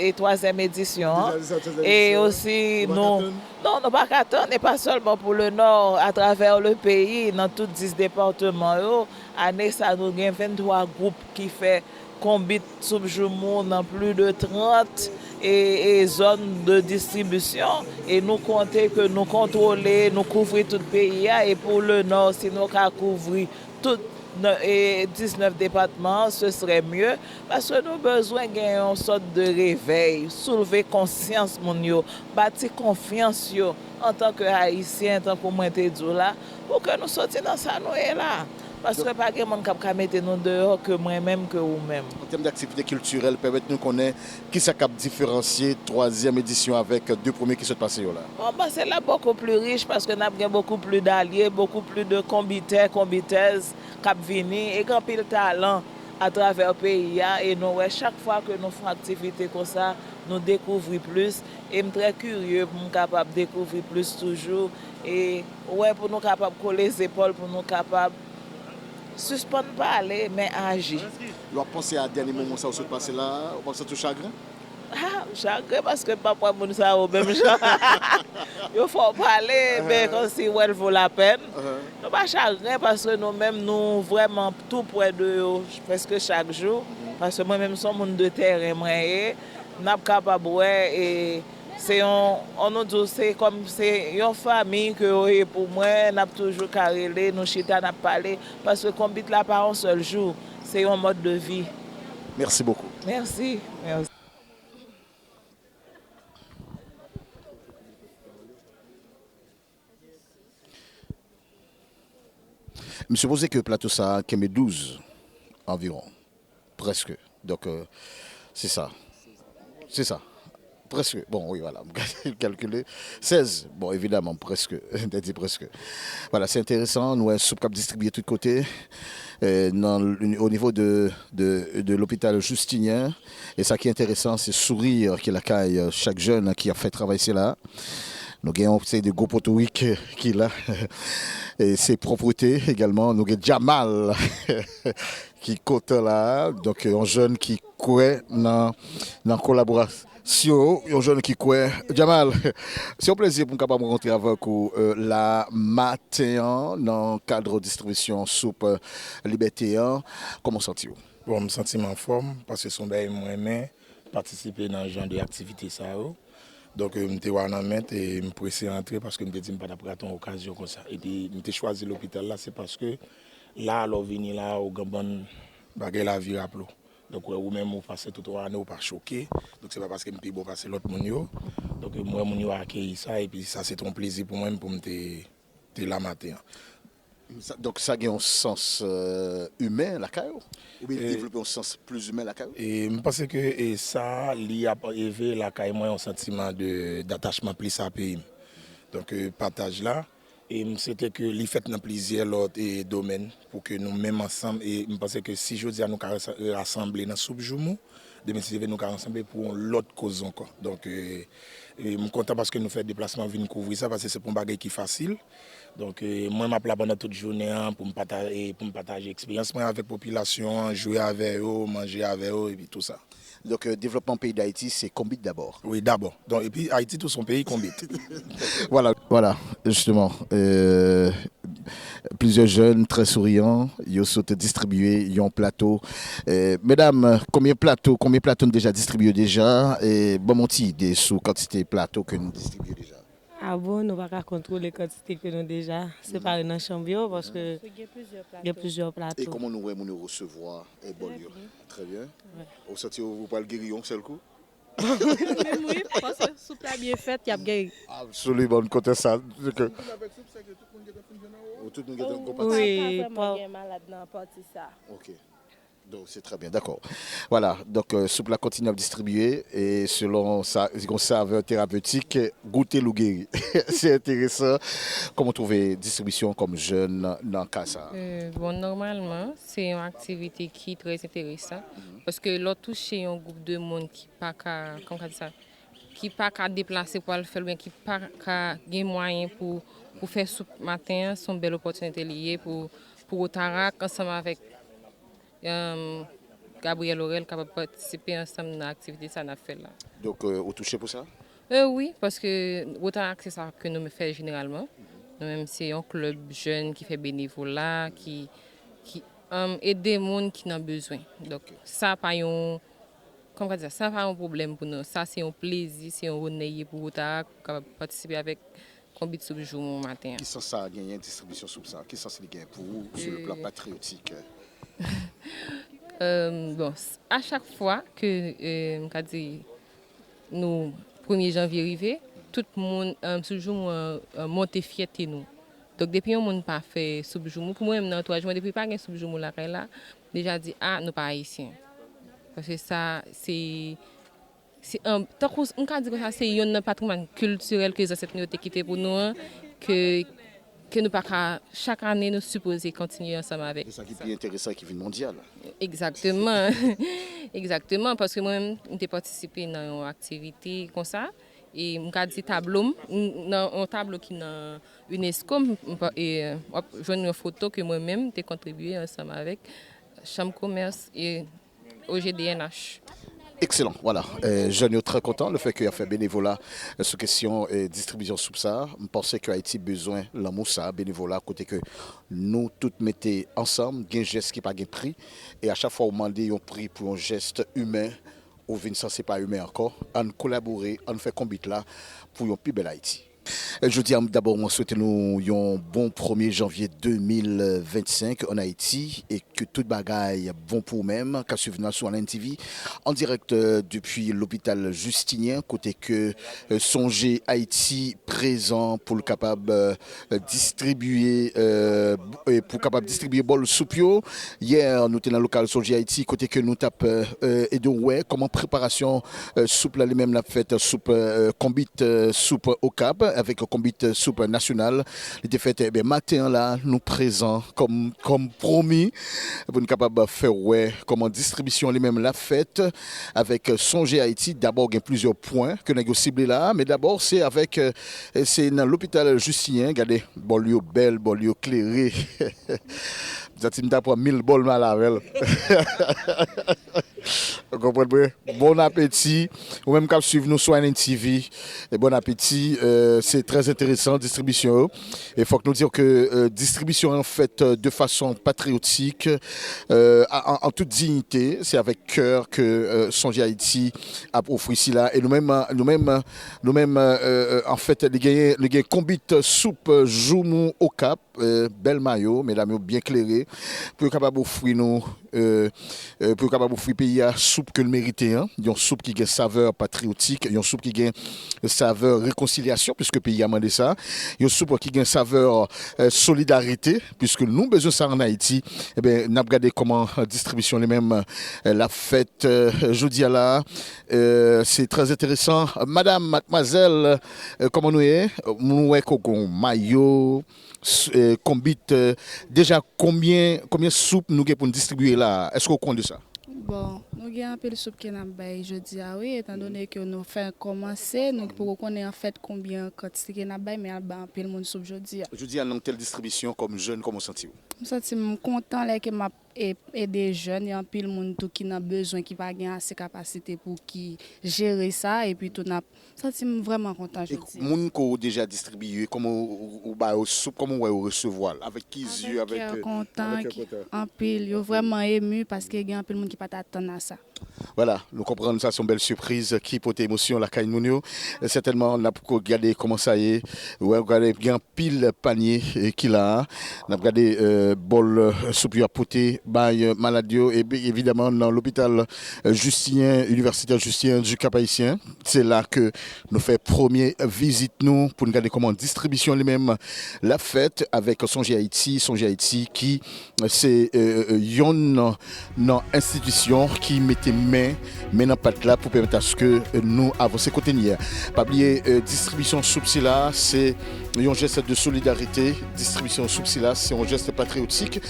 e twazyèm edisyon an. Deja anonse twazyèm edisyon an. E osi, nou pa ka tann. Non, nou pa ka tann, e pa sèlman pou le Nò, atravè le peyi, nan tout dis depatman yo, ane sa, nou gen venntwa gwoup ki fè konbit soup joumou nan plis de trant e, e zòn de distribisyon. E nou konte ke nou kontwole, nou kouvri tout peyi a, e pou le Nò, si nou ka kouvri tout nan, e, diznèf depatman an, ce serait mieux, paske nou bezwen gen yon sòt de revèy, soulve konsyans moun yo, bati konfyans yo, antanke Ayisyen, tankou mwen te di w la, pou ke nou soti nan sa nou ye la. Paske pa gen moun k ap ka mete nou deyò ke mwen menm, ke ou menm. An tèm daktivite kiltirèl, pèmèt nou konnen kisa k ap diferansye twazyèm edisyon avèk de premye ki sot pase yo la? Bon, m panse l ap bokou pli rich paske n ap gen bokou pli dalye, bokou pli de konbitè, konbitèz k ap vini e gen anpil talan atravè peyi a. E nou wè chak fwa ke nou fè yon aktivite konsa, nou dekouvri plis. E m trè kirye pou m kapab dekouvri plis toujou. E ou wè, pou nou kapab kole zepòl, pou nou kapab sispann pale, men aji. Lè w ap panse a dènye moman sa yo sot pase la, ou p ap santi w chagren? Ah, m chagren paske m p ap wè moun sa yo menm jan. Yo fè w pale, men kòmsi wè l vo lapèn. Nou pa chagren paske nou menm, nou vrèman tou prè de yo prèske chak jou. Paske mwen menm, se yon moun de tèren mwen ye. N ap kapab wè, e se yon, an nou di w, se kòm se yon fanmi ke yo ye pou mwen. N ap toujou ka rele, nou chita, n ap pale. Paske konbit la pa yon sèl jou, se yon mòd de vi. Mèsi bokou. Mèsi. Mèsi. M sipoze ke plato sa a kenbe douz anviwon. Prèske. Donk, euh, se sa. Se sa. Prèske. Bon, wi, vwala, m kalkile. Sèz. Bon, evidaman, prèske. M te di prèske. Vwala, se enteresan. Nou wè soup k ap distribiye tout kote. Eh, nan, o nivo de, de, de lopital Justinien. E sa ki enteresan, se souri ki lakay, eh, chak jèn ki ap fè travay sila. Nou gen yon seri de gwo potorik ki la. E se pwòpte egalman. Nou gen Jamal ki kontan la. Donk, yon jèn ki kwè nan, nan kolaborasyon, yon jèn ki kwè. Jamal, se yon plezi pou m kapab rankontre avèk ou, eh, la maten an nan kad distribisyon soup, eh, Libète an. Kòman w santi w? Bon, m santi m anfòm, paske se yon bagay mwen renmen, patisipe nan jan de aktivite sa yo. Donk, eh, m te wè nan mèt e m prese antre paske m te di m pa t ap rate yon okazyon konsa. Epi, m te chwazi lopital la, se paske la, lè w vini la, ou gen bann bagay lavi raple w. Donk, wè, ou menm, ou pase tout yon ane, ou pa choke. Donk, se pa paske m pi bon pase lòt moun yo. Donk, m wè moun yo akeyi sa, epi sa, se te yon plezi pou mwen, pou m te, te la maten an. Sa, donk, sa gen yon sans, eh, imen lakay ou? Oubyen li devlope yon sans pli imen lakay ou? E m panse ke, e sa, li ap elve lakay mwen yon santiman de, datachman plis a peyi m. Donk, eh, pataj la, e m swete ke li fèt nan plizyè lòt, e domèn, pou ke nou menm ansanm, e m panse ke si jodi a nou ka rasa-, rasanble nan soup joumou, demen si Dye vle nou ka rasanble pou yon lòt koz ankò. Donk, eh, e m kontan paske nou fè deplasman vin kouvri sa, paske se pa yon bagay ki fasil. Donk, eh, mwen, m ap la pandan tout jounen an pou m pata-, e pou m pataje eksperyans mwen avèk popilasyon an, jwe avè yo, manje avè yo, epi tou sa. Donk, eh, devlopman peyi Dayiti, se konbit dabò. Wi, dabò. Donk, epi Ayiti tou se yon peyi konbit. Vwala, vwala, jisteman, eh, plizyè jèn trè souriyan, yo sot distribiye yon plato. Eh, medam, konbyen plato, konbyen plato n deja distribiye deja? Eh, ban m yon ti ide sou kantite plato ke n distribiye deja. A bon, nou pa ka kontwole kantite ke nou deja separe nan chanm yo, paske gen plizyè plato. E kòman nou wè moun yo resevwa, eh, bòl yo? Trè byen. Trè byen. Wi. Ou santi ou, ou pral geri yon sèl kou? Menm wi, paske soup la byen fèt, y ap geri. Absoliman, m kontan sa. Tout moun gentan gwo pati. Wi, pa vrèman gen malad nan pati sa. Ok. Donk, se trè byen, dakò. Vwala, donk, eh, soup la kontinye ap distribiye, e selon sa, yon savè terapetik, goute l ou geri. Se enteresan. Kòman w twouve distribisyon kòm jèn nan, nan ka sa a? Eh, bon, nòmalman, se yon aktivite ki trè enteresan, paske lè w touche yon gwoup de moun ki pa ka, kòman ka di sa, ki pa ka deplase pou al fè l, oubyen ki pa ka gen mwayen pou, pou fè soup maten an, se yon bèl opòtinite li ye pou, pou Rotarak, ansanm avèk, em, Gabriel Orel, kapab patisipe ansanm nan aktivite sa n ap fè la. Donk, eh, ou touche pou sa? Eh, wi, paske Rotarak, se sa ke nou fè jeneralman. Nou menm, se yon klèb jèn ki fè benevola, ki, ki, em, ede moun ki nan bezwen. Donk, sa pa yon, kòman ka di sa, sa pa yon pwoblèm pou nou. Sa se yon plezi, se yon onè ye pou Rotarak, pou kapab patisipe avèk konbit soup joumou maten an. Ki sans sa genyen, distribisyon soup sa? Ki sans li genyen pou ou, sou le plan patriyotik? Eh, bon, s-, a chak fwa ke, eh, m ka di, nou, premye janvye rive, tout moun, eh, soup joumou an, eh, monte fyète nou. Donk, depi yon moun pa fè soup joumou, pou mwen menm nan antouraj mwen, depi pa gen soup joumou lakay la, m deja di, a, nou pa ayisyen. Paske sa, se, se an, tankou, m ka di konsa, se yonn nan patrimwàn kiltirèl ke zansèt nou yo te kite pou nou an, ke, ke nou pa ka, chak ane, nou sipoze kontinye ansanm avèk. E sa ki pi enteresan, ki vin mondyal. Egzakteman. Egzakteman, paske mwen menm, m te patisipe nan yon aktivite konsa, e m ka di tablo m, m, nan yon tablo ki nan unesco, m, m pa, e, w ap jwenn yon foto ke mwen menm te kontribye ansanm avèk Chanm Komès e O G D N H. Ekselan, vwala. Eh, jèn yo trè kontan lefètke y ap fè benevola, eh, sou kesyon, eh, distribisyon soup sa a. M panse ke Ayiti bezwen lanmou sa a, benevola, kote ke nou tout mete ansanm, gen jès ki pa gen pri, e a chak fwa ou mande yon pri pou yon jès imen, ou vin sanse pa imen ankò. Ann kolabore, ann fè konbit la pou yon pi bèl Ayiti. Jodi a, dabò, mwen swete nou yon bon premye janvye de mil vennsenk ann Ayiti e ke tout bagay bon pou ou menm k ap swiv nou sou Alan T V an dirèk, euh, depi lopital Justinien, kote ke, euh, Sonje Ayiti prezan pou l kapab, euh, distribiye, euh, e pou kapab distribiye bòl soup yo. Yè, nou te nan lokal Sonje Ayiti, kote ke nou t ap, euh, euh, ede w wè kòman preparasyon, euh, soup la li menm l ap fèt, soup, euh, konbit, euh, soup Okap, avèk konbit soup nasyonal. Li te fèt, ebyen, maten an la, nou prezan kòm, kòm pwomi, pou n kapab fè w wè kòman distribisyon li menm l ap fèt, avèk Sonje Ayiti. Dabò, gen plizyè pwen ke nèg yo sible la, men dabò, se avèk, euh, se nan lopital Justinien. Gade, bòl yo bèl, bòl yo klere. M santi m ta pran mil bòl m al avè l. Ou konprann mwen? Bon apeti. Ou menm k ap swiv nou sou N N T V, e bon apeti. Euh, se trè enteresan, distribisyon yo. E fòk nou di ke, euh, distribisyon an fèt, euh, de fason patriyotik, euh, a- an, an tout diyite. Se avèk kè ke, euh, Sonje Ayiti ap ofri sila. E nou menm, nou menm, nou menm, euh, euh, anfèt, li genyen, li gen konbit soup, euh, joumou Okap, euh, bèl mayo, medam yo byen klere, pou yo kapab ofri nou, euh, euh, pou yo kapab ofri peyi a soup ke l merite an, yon soup ki gen savè patriyotik, yon soup ki gen savè rekonsilyasyon, piske peyi a mande sa, yon soup ki gen savè, euh, solidarite, piske nou bezwen sa ann Ayiti. Ebyen, n ap gade kòman, euh, distribisyon li menm, euh, l ap fèt, euh, jodi a la. Euh, se trè enteresan. Madam, madmwazèl, euh, kòman nou ye? Nou wè ke w gen mayo, s- euh, konbit, euh, deja, konbyen, konbyen soup nou gen pou n distribiye la? Èske w konn de sa? Bon, nou gen anpil soup ke n ap bay jodi a, wi, etan done ke nou fèk kòmanse, nou poko konnen anfèt konbyen kantite ke n ap bay, men n ap bay anpil moun soup jodi a. Jodi a, nan tèl distribisyon, kòm jèn, kòman w santi w? M santi m kontan lè ke m ap e- ede jèn, e anpil moun tou ki nan bezwen, ki pa gen ase kapasite pou ki jere sa, epi tou n ap santi m vrèman kontan jodi a. Moun ke w deja distribiye, kòman w, w, w ba yo soup, kòman w wè yo resevwa l? Avèk ki zye? Avèk kè kontan, avèk kè kontan, anpil. Yo vrèman emu paske gen anpil moun ki pa t atann a sa. Vwala, nou konprann sa se yon bèl sipriz ki pote emosyon lakay moun yo. Sètènman, n ap ko- gade kòman sa ye. Wè, gade, gen anpil panye, eh, ki la a. N ap gade, eh, bòl, eh, soup yo ap pote bay, eh, malad yo. E bi- evidaman, nan lopital, eh, Justinien, Université Justinien du Cap-Haïtien, se la ke nou fè premye vizit nou pou n gade kòman distribisyon li menm l ap fèt avèk Sonje Ayiti. Sonje Ayiti ki, eh, se, eh, eh, yonn nan, nan enstitisyon ki mete men, men nan pat la pou pèmèt aske, eh, nou avanse kote n ye a. Pa bliye, eh, distribisyon soup sila, se yon jès de solidarite. Distribisyon soup sila, se yon jès patriyotik.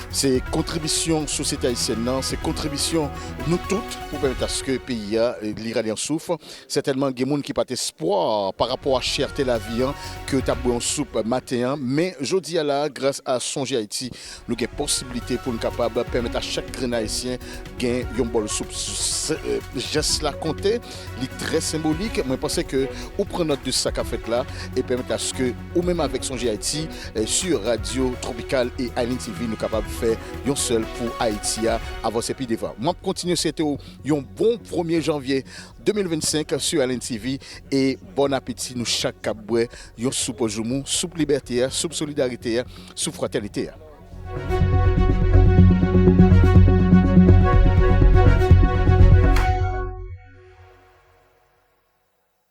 Se kontribisyon sosyete ayisyèn nan, se kontribisyon nou tout pou pèmèt aske peyi a, eh, li rale an souf. Sètènman, gen moun ki pa t espwa pa rapò a chète lavi an, ke yo t ap bwè yon soup maten an. Men, jodi a la, gras a Sonje Ayiti, nou gen posiblite pou n kapab pèmèt a chak grenn Ayisyen gen yon bòl soup. S- s- eh, jès la konte, li trè senbolik. Mwen panse ke ou pran nòt de sa k ap fèt la e pèmèt aske ou menm avèk Sonje Ayiti, eh, sou Radio Tropical e Island T V, nou kapab fè yon sèl pou Ayiti a avanse pi devan. M ap kontinye swete w yon bon premye janvye de mil vennsenk sou Island T V e bon apeti nou chak k ap bwè yon soup joumou, soup libète a, soup solidarite a, soup fratènite a.